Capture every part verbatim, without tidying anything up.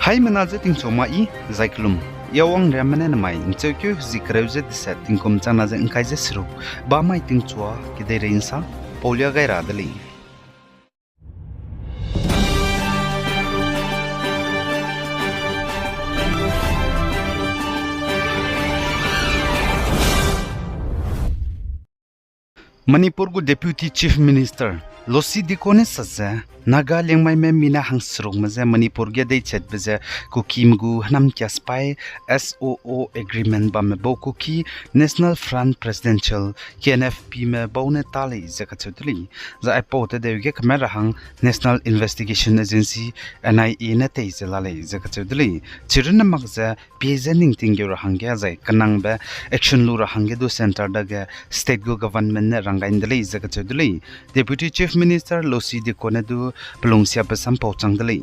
Haimena ze tingchua ma i, zai kelum. Yawang riammene nemai, ncheukeu zi kereu ze deset tingkum changna ze ngkai ze seruk, ba mai tingchua, kedeirei nsa, paulia gai ra de lei. Manipur gu Deputy Chief Minister Losi Dikko ne sa ze, Naga Liangmaime mina hangserukme je Manipur ge deichatbe je Kukime gu hênam kia sipai S O O agreement bamme bau Kuki National Front Presidential, K N F P me bau ne ta lei ze kacheu de lei. Zai aipau tedeu ge keme ra hang National Investigation Agency, N I A ne tei ze la lei ze kacheu de lei. Chirunne mak ze pie ze ningting geu ra hangge zai kenangbe action lu ra hangge du centre dage state gu government ne ranggai de lei ze kacheu de lei. Deputy Chief Minister Losi Dikko ne du pelungsiabe sam pau chang de lei.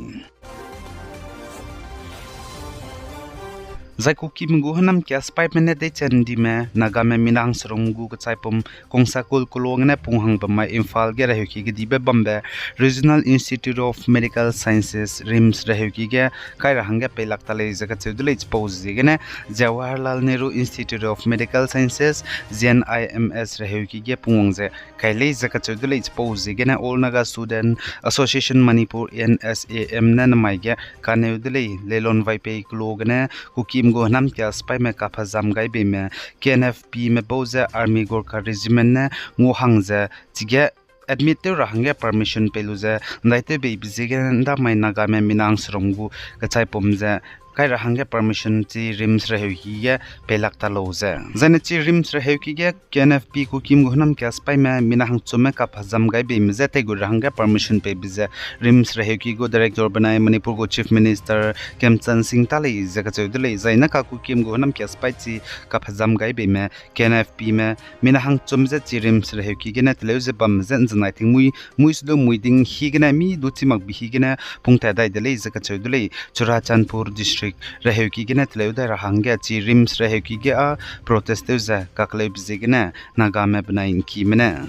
Zai Kukime gu hênam kia sipaime ne deichat ndime Nagame mina hangseruk gu kechaipum Kongsakul keloa gene punghangbe mai Imphal ge reheuki gedibe bambe Regional Institute of Medical Sciences, RIMS reheuki ge kai ra hangge peilak ta lei ze kacheu de lei. Chipau ziegene Jawaharlal Nehru Institute of Medical Sciences, J N I M S reheuki ge pungwang ze kai lei ze kacheu de lei. Chipau ziegene All Naga Student Association Manipur, A N S A M ne nemai ge kaneu de lei. Leilon Vaipei keloa gene Kukime gu hênam kia sipaime kaphazam gaibeime K N F P me bau ze Army Gorkha Regiment ne nguhang ze chige admit tew ra hangge permission pei lu ze ndaitew beibe ziegene ndamai Nagame mina hangseruk gu kechaipum ze kai ra hangge permission chi RIMS reheuki ge peilak ta lau ze. Zaine chi RIMS reheuki ge K N F P Kukime gu hênam kia sipaime mina hangchumme kaphazam gaibeime je teigu ra hangge permission peibe ze RIMS reheuki gu director benai Manipur gu Chief Minister Khemchand Singh ta lei ze kacheu de lei. Zaine ka Kukime gu hênam kia sipai chi kaphazam gaibeime K N F P me mina hangchum ze chi RIMS reheuki gene teleu ze bamme je nzenai tingmui mui sudu mui ding hi gene mi du chi makbe hi gene pungtat dai de lei ze kacheu de lei. Churachandpur District reheuki gene teleu dai ra hangge chi RIMS reheuki ge â protest tew ze kakleube ziegene Nagame benai ngkime ne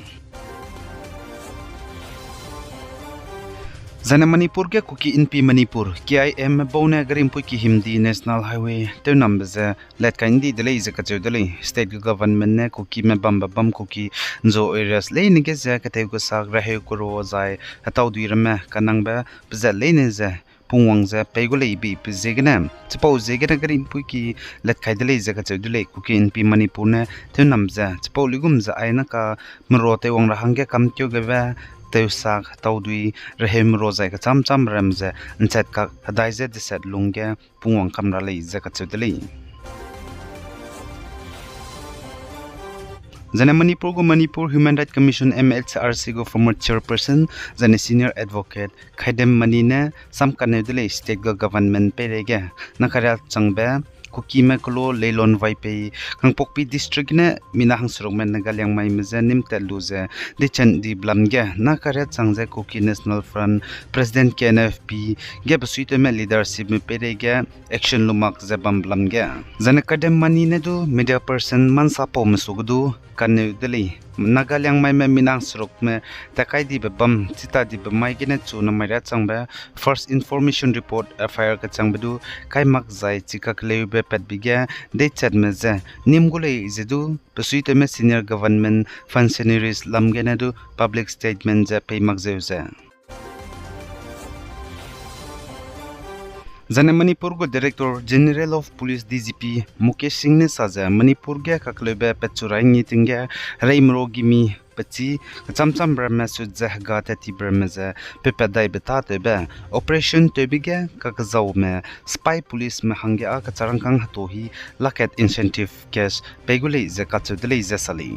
Zaine Manipur ge Kuki Inpi Manipur, K I M me bau ne garimpui ki himdi National Highway tewnambe ze latkai ndi de lei ze kacheu de lei. State gu government ne Kukime bambe bam Kuki nzo areas leine ge ze ketew kesak reheu kero zai hetaudui ramme kanangbe pezat leine ze pungwang ze pei gu lei beibe ziegene, chipau ziegene garimpui ki latkai de lei ze kacheu de lei. Kuki Inpi Manipur ne tewnam ze chipau luigum ze aine ka mero teiwang ra hangge kamkeu gebe tewsak hetaudui reheu mero zai kecham cham ram ze nchat kak hedai ze deset lungge pungwang kam ra lei ze kacheu de lei. Zaine Manipur gu Manipur Human Rights Commission, M H R C gu former chairperson, zaine senior advocate Khaidem Mani ne sam kaneu de lei state gu government peireige, Nagaria changbe Kukime kelo Leilon Vaipei, Kangpokpi District ne mina hangserukme Naga Liangmaime je nîm tat lu ze, deichat di blam ge, Nagaria chang ze Kuki National Front, President K N F P, ge besuitewme leadership me peireige, action lu mak ze bam blam ge. Zaine Khaidem Mani ne du media person mansa paume su ge du kaneu de lei. Naga Liangmaime mina hangserukme takai dibe bam, chita dibe mai gene chu Nagaria changbe First Information Report, F I R kechangbe du kai mak zai chika keleube patbe ge deichatme ze nîm gu lei ze du, besuitewme senior government functionaries lam gene du public statement ze pei mak zeu ze. Zaine Manipur gu Director General of Police, D G P, Mukesh Singh ne sa ze Manipur ge kakeleube petchu rai ngi ting ge hereimero gimi pechi kecham cham ramme sut ze hega tat tibe ramme ze peipat daibe tâtewbe operation tewbe ge kakezaume sipai policeme hangge â kecharangkâng heto hi laket incentive cash pei gu lei ze kacheu de lei ze sa lei.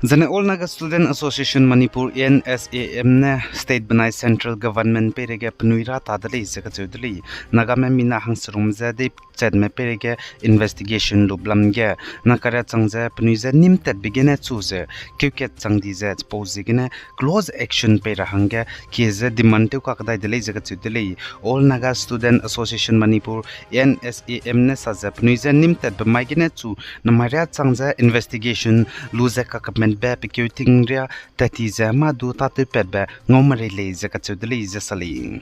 Zaine All Naga Student Association Manipur, A N S A M ne state benai central government peireige penui ra ta de lei ze kacheu de lei. Nagame mina hangserukme je dei chatme peireige investigation lube lam ge, Naga riâ chang ze penui je nîm tatbe gene chu ze keukat chang di ze chipau ziegene close action pei ra hangge kie ze demand tew kakdai de lei ze kacheu de lei. All Naga Student Association Manipur, A N S A M ne sa ze penui je nîm tatbe mai gene chu namai riâ chang ze investigation lu ze kakemetbe pekeu ting riâ tat ti ze mâ du tâtewpatbe ngau merei lei ze kacheu de lei ze sa lei.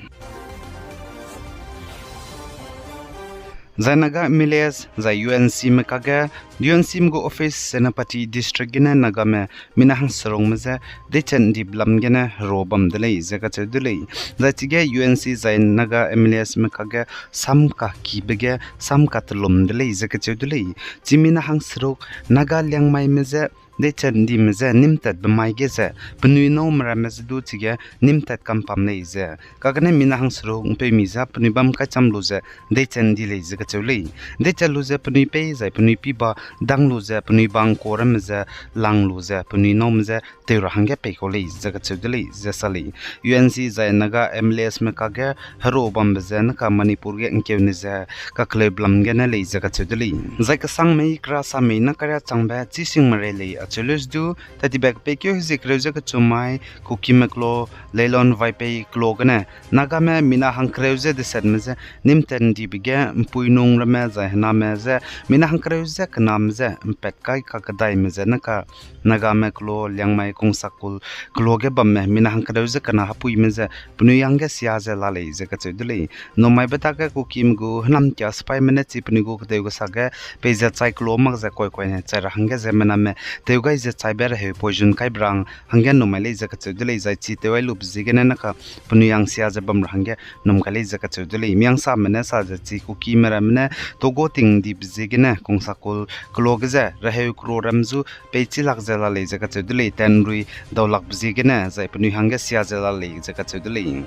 Zai Naga M L As zai U N Cme kage, U N Cme gu office Senapati District gene Nagame mina hangserukme je deichat ndibe lam gene herua bam de lei ze kacheu de lei. Zai chige U N C zai Naga M L Asme kage sam kakibe ge sam katelum de lei ze kacheu de lei. Chi mina hangseruk Naga Liangmaime je deichat ndime je nîm tatbe mai ge ze penui nâu meramme je du chige nîm tat kam pam lei ze, kagene mina hangseruk ’mpeumi je penui bam kaicham lu ze deichat ndi lei ze kacheu lei. Deichat lu ze penui pei zai penui piba dang lu ze penui bang karamme je lang lu ze penui nâu me je tew ra hangge pei kau lei ze kacheu de lei ze sa lei. U N C zai Naga M L Asme kage herua bambe ze naka Manipur ge ’ngkeune ze kakleube lam gene lei ze kacheu de lei. Zai kesang mei kera sa mei Naga riâ changbe chising merei lei acheu leuse du, tat tibe kepeikeu hezie kereu ze kechu mai, Kukime kelo, Leilon Vaipei kelo gene, Nagame mina hangkereu ze desetme je nîm tat ndibe ge ’mpuinung ramme zai hename je mina hangkereu ze kename je ’mpat kai kakedaime ze naka Nagame kelo, Liangmai Kongsakul kelo ge bamme mina hangkereu ze kena hepuime ze penui hangge sia ze la lei ze kacheu de lei. Namaibe dage Kukime gu hênamkia sipaime ne chi penui gu ketew kesage peize chai kelo mak ze koikoine chai ra hangge ziemmename tew gai ze chaibe reheu poison kaibe ra hangge numai lei ze kacheu de lei. Zai chi tew gai lube ziegene naka penui hang sia ze bam ra hangge num kai lei ze kacheu de lei. Mihangsame ne sa ze chi Kukime ramme ne togo ting dibe ziegene Kongsakul kelo ge ze reheu kero ram zu peichi lak ze la lei ze kacheu de lei. Tanrui dau lakbe ziegene zai penui hangge sia ze la lei ze kacheu de lei.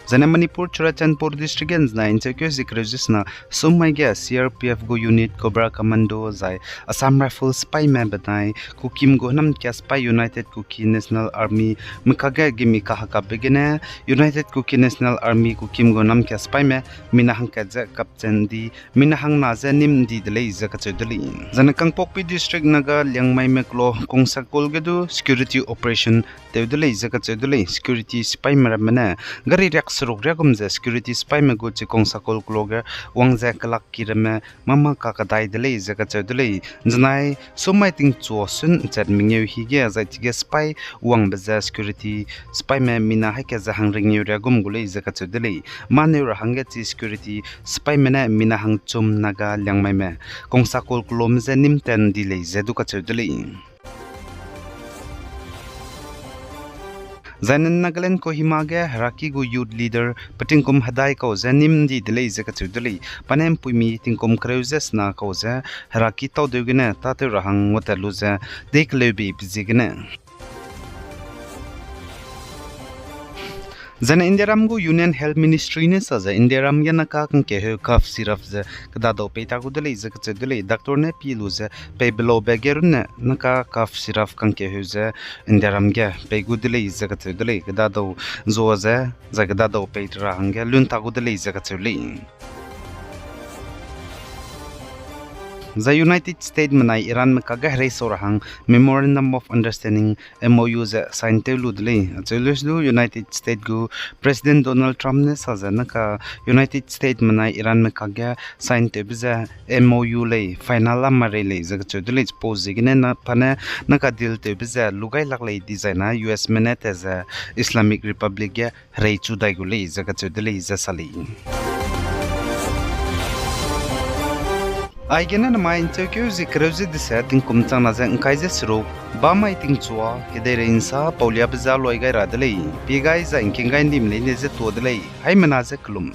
Zane Manipur Churachandpur District ge ’nzenai ’ncheukeu zie kereu ze sena sum mai ge C R P F gu unit Cobra Commando zai Assam Rifles sipaime benai Kukime gu hênamkia sipai United Kuki National Army me kage gimi kahekabe gene United Kuki National Army Kukime gu hênamkia sipaime mina hangkat ze kapchat di mina hangna ze nîm ’ndi de lei ze kacheu de lei. Zane Kangpokpi District Naga Liangmaime kelo Kongsakul ge du security operation tew de lei ze kacheu de lei. Security sipaime ramme ne gari riak seruk riagum ze security sipaime gu chi Kongsakul kelo ge wang ze kelak ki ramme mâ mâ kakedai de lei ze kacheu de lei. ’Nzenai sum mai tingchua sun ’nchat mengeu hi ge zai chige sipai wangbe ze security sipaime mina haî kat ze hangringeu riagum gu lei ze kacheu de lei. Mâneu ra hangge chi security sipaime ne mina hangchum Naga Liangmaime Kongsakul kelome je nîm tat ’ndi lei ze du kacheu de lei. Zaine Nagaland Kohima ge heraki gu youth leader pe tingkum hedai kau ze nîm ’ndi de lei ze kacheu de lei. Pa ne ’mpuimi tingkum kereu ze sena kau ze heraki tau deu gene tâtew ra hang nguatat lu ze dei keleubeibe ziegene Zane Indiaram gu Union Health Ministry ne sa ze Indiaram ge naka kangkeheu cough syrup ze kedadau pei ta gu de lei ze kacheu de lei. Doctor ne pi lu ze pei belaube ge runne naka cough syrup kangkeheu ze Indiaram ge pei gu de lei ze kacheu de lei. Kedadau zua ze zai kedadau pei ra hangge lun ta gu de lei ze kacheu lei. Zai United States menai Iranme kage herei sau ra hang Memorandum of Understanding, M O U ze sign tew lu de lei. Acheu leuse du United States gu President Donald Trump ne sa ze naka United States menai Iranme kage sign tewbe ze M O U lei, final lam marei lei ze kacheu de lei. Chipau ziegene pa ne naka deal tewbe ze lu gai lak lei dizai na U S me ne tat ze Islamic Republic ge herei chu dai gu lei ze kacheu de lei ze sa lei. Aigene namai ’ncheukeu zie kereu ze deset tingkum changna ze ’ngkai ze seruk, bamai tingchua kedeirei ’nsa pauliabe ze loi gai ra de lei. Pie gai zai ’ngking gai ’ndime leine ze tuâ de lei. Haimena ze kelum.